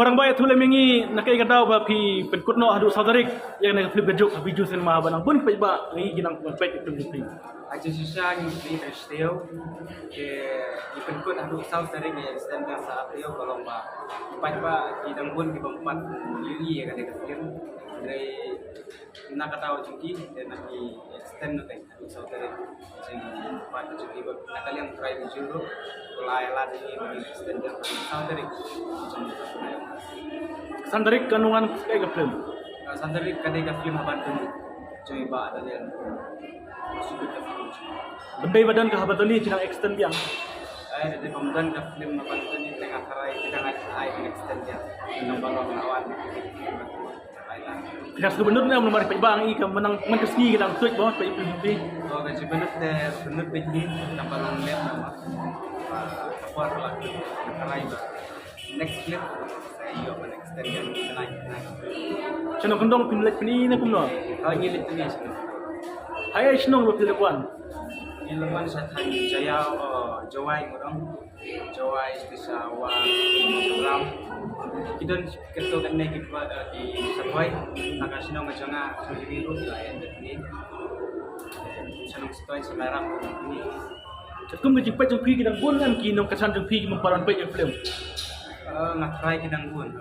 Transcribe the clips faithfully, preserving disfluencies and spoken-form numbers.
Tang ba ïathuh lem ïa ngi na kaei ka daw ba phi pynkut noh haduh saw tarik ïa kane ka film Ka Juk ha Bijou Cinema ba nang bun paidbah ngi ki nang peit ïa ka film jong phi. Aja shisha ngi phi ka steo ke ngi pynkut haduh saw tarik ngi extend ka sa teo ka long ba paidbah ki dang bun ki bym pat ïohi ïa kane ka film. Dei na ka daw jong ki dei na ki extend noh. Saw tarik. Jingpait jong ki ba na ka liang trai bijou ruh. Lai la jong ki ba extend jingpait saw tarik. San tarik ka nungan ka ka film. San tarik ka dei ka film Haban Tuni. Jong i Bah Daniel. Sukut ka film. Ban dei ba don ka Haban Tuni ki nang extend biang. Ai, dei ba don ka film Haban Tuni teng a trai ki nang ai extend biang. Nang ba long lawan. Phi dang sngewbha nud ne em namar paidbah ngi ka mynta man ka sngi ka dang tuid bha phi phi. To ka jingpynlut te pynlut phi ni namar long lem namar. Ka por la ka rai ba next year sa ïoh ban extend ïa ka nai. Shnong Kyndong phi leit phi ne kumno? Ha ngi leit phi shnong. Hai shnong lo phi leit wan. Ngi leit wan sa thang Jaya o Jowai ngurong. Jowai, Peshawar, Mizoram. Ki don kito kane ki ba ki Sawai. Naka shnong ka jong nga, shnong ki ruh la en ni. Shnong Sawai, Sawai ram ni. Kum ka jingpeit jong phi ki dang bun kan ki nongkyrshan jong phi ki mem paran peit ïa film. Eh, nga try ki dang bun.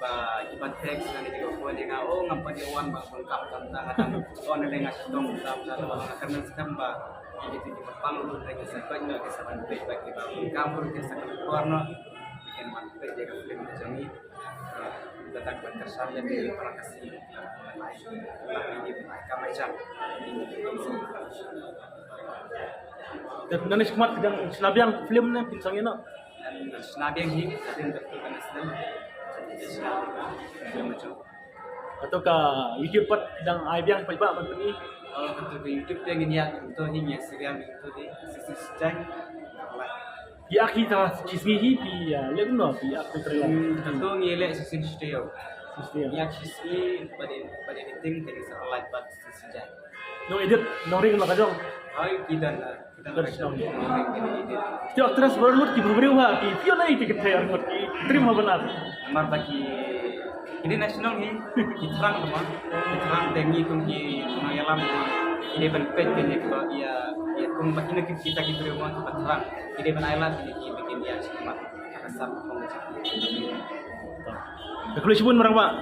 Ba ki ban text ngan ïa ki ba phone ïa nga, oh ngam pat ïa wan ba bun kam kam ta nga tang on ïa nga sdang tam ta ba nga kyrmen skhem ba ki ki ki pang lu ïa ki sa peit noh ki sa ban peit ba ki ba bun kam bun ki sa ka por noh ki ban peit ïa ka film ka jong ngi. Ba tak ban ka sar ïa ki para ka si. Ka mai jam. Te nane shmat dang shna biang film ne phin sang ïa no. Nane shna biang hi, hadien ka tu kan snem. Shna biang. Film jong. Kato ka YouTube pat dang ai biang pat ba ban pynmih. Oh, kato ka YouTube te ngin ïa to hi ïa serial to hi. Sisi Sijang. Ïa ki ta sisi hi pi ïa lem no pi ïa ki trailer. Hmm, kato ngi leh sisi studio. Sisi studio. Ïa sisi pada pada editing te ngi sa light pat sisi Sijang. Nong edit nong ring ma ka jong. Ai ki don la. Ki actress baroh lut ki briew ha ki phi ïoh na ki kynthei arngut ki trim ha bynta. Namar ba ki kine na shnong hi ki thrang tama ki thrang te ngi kum ki nongïalam ki dei ban peit kane ki ba ïa ïa kum ba kine kita ki briew ma ki ba thrang ki dei ban ai lad kine ki ba kin ïa sngewmat ka sap kum ka. Ka khublei shibun marang ba.